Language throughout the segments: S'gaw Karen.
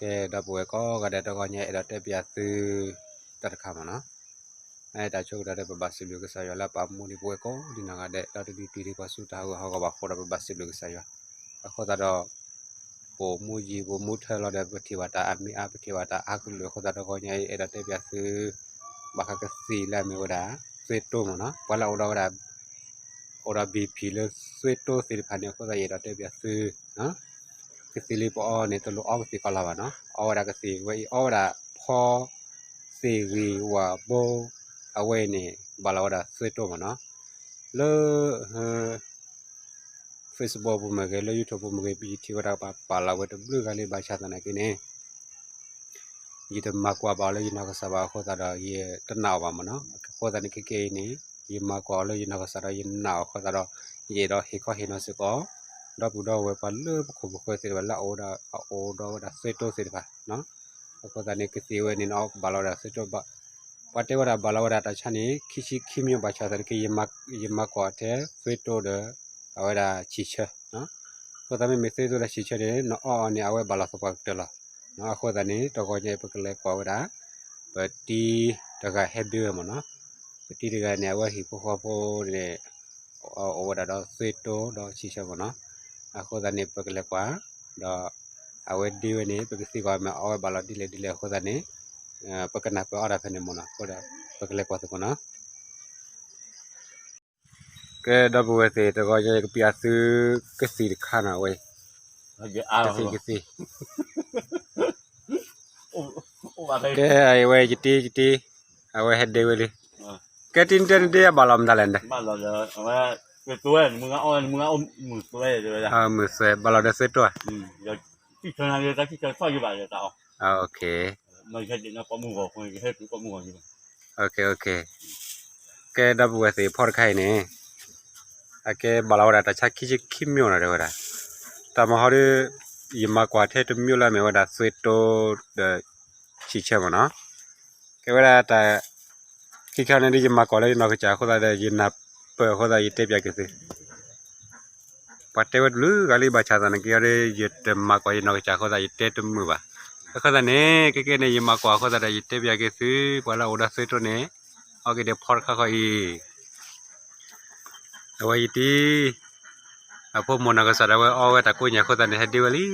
ကဲ ဒီပုၢ်ဝဲၢ်ကိးဂၤဒဲး တဂီၤညါအဲၣ်ဒိးတဲပၠးသု တၢ်တခါမ့ၢ်နီၤ, တၢ်ဆိကတၢၢ်ဒီး ပဘၣ်စံးဘျုးကစၢ်ယွၤလၢပာ်မူဒံးပဝဲကိးဒံးနီၢ်ဂၤဒဲး ဒီးတဒုးတုၤဒံးပှၤဆူတၢ်ဟးဂူာ်ဟးဂီၤဘၣ်အဃိဒီး ပဘၣ်စံးဘျုးကစၢ်ယွၤ. အဃိသတးဒီး ပိာ်မူယံာ်ပိာ်မူထၢလီၤဒီး ပထံၣ်ဘၣ်တၢ်အမံၤအါ ပထံၣ်ဘၣ်တၢ်အါကလုာ်အဃိသတးဒီး တဂီၤညါအံၤ အဲၣ်ဒိးတဲပၠးသု ဘၣ်ဃးကသံၣ်လၢအမ့ၢ်ဝဲဒၣ် သွေးတိုးမ့ၢ်နီၤ, ပှၤလၢအအိၣ်ဒီးဝဲဒၣ် အိၣ်ဒီး BP လၢသွေးတိုးသ့ၣ်တဖၣ်န့ၣ် အဃိသတးယအဲၣ်ဒိးတဲပၠးသု ကသံၣ်လၢပအီန့ၣ် တလိၣ်အီကသံၣ်ကီးလၢၤဘၣ်နီၤ, အီဝဲဒၣ်ကသံၣ်ဝဲအံၤ အီဝဲဒၣ်ဖီ သ့ၣ်ဂံၢ်ဝၣ်ဘိ အဝဲအံၤန့ၣ် ဘၣ်လီၤဝဲဒၣ်သွေးတိုးမ့ၢ်နီၤ, လၢ Facebook ပူၤမ့ၢ်ဂ့ၤ လၢ YouTube ပူၤမ့ၢ်ဂ့ၤ ပယထံၣ်ဝဲဒၣ်ပာ်လီၤဝဲတဘျုးဂၤလံ ဘၣ်ဆၣ်သနာ်က့န့ၣ် ယတမၤကွၢ်ဘၣ်အီၤလၢယနီၢ်ကစၢ်ဘၣ်အဃိသတးဒီး ယတနာ်အီၤဘၣ်မ့ၢ်နီၤ, အဃိသတးန့ၣ် ခဲကနံၣ်အံၤန့ၣ် ယမၤကွၢ်အီၤလၢယနီၢ်ကစၢ်ဒီးယနာ်အီၤအဃိသတးဒီး ယအဲၣ်ဒိးဟ့ၣ်ခီဟ့ၣ်နီၤစ့ၢ်ကီး ဒီပုၢ်ဒီဝဲၢ်ပှၤလၢပခိၣ်ပဃၢၤသ့ၣ်တဖၣ်လၢအအိၣ်ဒီးအအိၣ်ဒီးဝဲဒၣ်သွေးတိုးသ့ၣ်တဖၣ် အဃိသတးန့ၣ် ကသံၣ်ဝဲန့ၣ် နအီကဘၣ်လီၤဝဲဒၣ်သွေးတိုးဘၣ်, ပှၤတဲဝဲဒၣ်ဘၣ်လီၤဝဲဒၣ်တၢ်ဆါန့ၣ် ခံဆံခံမျိုးဘၣ်ဆၣ်သနာ်က့ ယမၤကွၢ်ထဲ သွေးတိုးဒီး အဝဲဒၣ်ဆံၣ်ဆၢ အဃိသတးမ့မ့ၢ်သွေးတိုးဒီးဆံၣ်ဆၢန့ၣ် နအီအီၤန့ၣ် အဝဲဘၣ်လီၤသပှၢ်ကတၢၢ်လီၤ. အဃိသတးန့ၣ် တဂီၤညါအံၤ ပကလဲၤကွၢ်ဝဲဒၣ် ပတံၤတဂၤဟဲဒ့ဝဲမ့ၢ်နီၤ, ပတံၤတဂၤန့ၣ် အဝဲဟံၣ်ဖိဃီဖိန့ၣ် အိၣ်ဝဲဒၣ်ဒီးသွေးတိုးဒီးဆံၣ်ဆၢမ့ၢ်နီၤ, အဃိသတးန့ၣ် ပကလဲၤကွၢ် ဒီး အဝဲဒ့ဝဲန့ၣ် ပကသံကွၢ်မ့ၢ်အီဝဲဘၣ်လီၤဒ်လဲၣ်ဒ်လဲၣ်အဃိသတးန့ၣ် ပကနၢ်ပၢၢ်အီၣ်တၢ်ဖဲန့ၣ်မ့ၢ်နီၤ, အဃိဒီး ပကလဲၤကွၢ်သကိးနီၤ. ကဲ ဒီပုၢ်ဝဲၢ်သ့ၣ် တဂီၤညါအံၤ ကပျးသု ကသံၣ်တခါနီၤဝဲ, ကသံၣ်ကသံၣ်, ကဲ အဝဲယတံၤယတံၤ, အဝဲဟဲဒ့ဝဲလံ, ကဲတံၤနတဲနဒ့အဘၣ်လီၤမတၤလဲၣ်န့ၣ်, မုၢ်သွဲ ဘၣ်လီၤဒီးသွေးတိုးဧါ, ကဲ ဒီပုၢ်ဝဲၢ်သ့ၣ် ဖီတခါအံၤန့ၣ် အကဲဘၣ်လီၤဝဲဒၣ်သွေးတိုးဧါ, အကဲဘၣ်လီၤဝဲဒၣ်တၢ်ဆါခံဆံခံမျိုးနီၤ တဲဝဲဒၣ်, တၢ်မၤဟီဒ် ယမၤကွၢ်ထဲတမျိုးလၢအမ့ၢ်ဝဲဒၣ်သွေးတိုးဒီး ဆံၣ်ဆၢမ့ၢ်နီၤ, ကဲဝဲဒၣ်တၢ် ခံခါန့ၣ်ဒ်ယမၤကွၢ်လၢယနီၢ်ကစၢ်အဃိသတးဒီး ယနၢ်ပၢၢ်အဃိသတး ယတဲပၠးက့ၤသု ပှၤတဲဝဲတဘျုးဂၤလံ ဘၣ်ဆၣ်သနာ်က့အီၤဒီး ယတမၤကွၢ်ယနီၢ်ကစၢ်အဃိသတး ယတဲတမုာ်ဘၣ်. အဃိသတးန့ၣ် ခဲကနံၣ်အံၤ ယမၤကွၢ်အဃိသတးဒီး ယတဲပၠးက့ၤသု ပှၤလၢအအိၣ်ဒီးသွေးတိုးန့ၣ် အီက့ၤဒီးဖီတခါဃီအံၤ အဝဲယတံၤ အဖိမုၣ်နီၢ်ကစၢ်ဒၣ်ဝဲအီဝဲတၢ်ကိးညါအဃိသတးန့ၣ် ဟဲဒ့ဝဲလံ တၢ်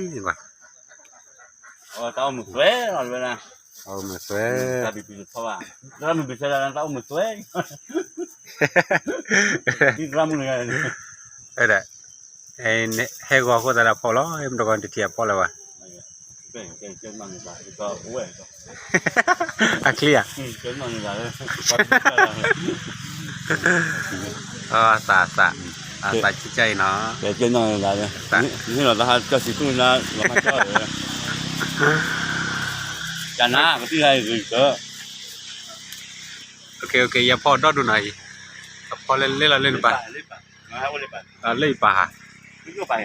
အိၣ်မုာ်သွဲ, ဟဲဂီၤအဃိသတးဒီးဖီလီၤ မတၤဂီၤတထံၣ်အဖီလၢၤဘၣ်. အချံဧါ, အသးအသး, အသးဆံးဆံးအံၤနီၤ, ယဖီဒီဒူၣ်နီၤအံၤ, အဖီလၢလ့လီၤလၢနပၢ်, လၢယပၢ်ဧါ, လၢယပၢ်ဒီး, ယဖီဖီဖီအီ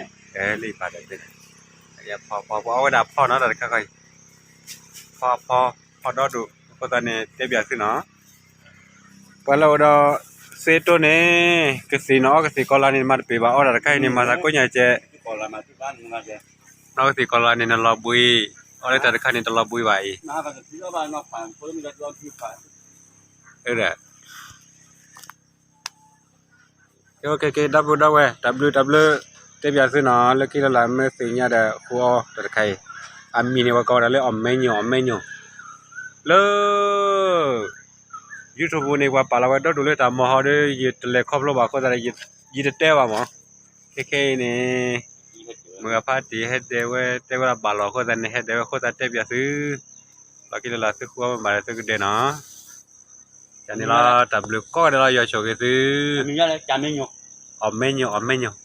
ဝဲဒၣ်ဖီနီၤ တၢ်တခါဃီအံၤ, ဖီဖီဖီဒီဒူၣ် အဃိသတးန့ၣ် တဲပၠးသုနီၤ ပှၤလၢအအိၣ်ဒီး သွေးတိုးန့ၣ် ကသံၣ်နီၤ အီကသံၣ်ကီးလါန့ၣ် မၤတပ့ၤဘၣ် အီဒၣ်တခါအံၤန့ၣ် မၤသးကိးညါကဲး, နီၣ်ကသံၣ်ကီးလါန့ၣ် နလီၤဘှံး, အီလၢတၢ်တခါန့ၣ် တလီၤဘှံးဘၣ်အံၤ, ကဲ ဒီပုၢ်ဒီဝဲၢ် တၢ်ဘျုးတၢ်ဘျုး တဲပၠးသုနီၤ လၢခံလၢလာ်မ့ၢ်သ့ၣ်ညါဒီး ဃုအီတၢ်တခါအံၤ, အမံၤန့ၣ် ပှၤကိးဝဲဒၣ်လၢ အီၣ်မဲညိၣ် အီၣ်မဲညိၣ်, လၢ YouTube ပူၤန့ၣ် ပှၤပာ်လီၤဝဲဒီဒူၣ်လၢတၢ်မၤဟီဒီး ယတလဲၤခီဖျိဘၣ်အဃိသတးဒီး ယတတဲဘၣ်မး, ခဲခဲအံၤန့ၣ် မုၢ်ဂၤဖါတံၢ်ဟဲဒဲးဝဲ တဲဝဲဒၣ်ဘၣ်လီၤအဃိသတးန့ၣ် ဟဲဒဲးဝဲအဃိသတးတဲပၠးသု, လီၢ်ခံလၢလာ်သုဃုအီမ့ၢ်ဘၣ်ဒီးသုကဒဲးနီၤ ကန့ၣ်လီၤ တၢ်ဘျုးကိးဂၤဒဲးလီၤ ယွၤဆိၣ်ဂ့ၤသု, အီၣ်မဲညိၣ် အီၣ်မဲညိၣ်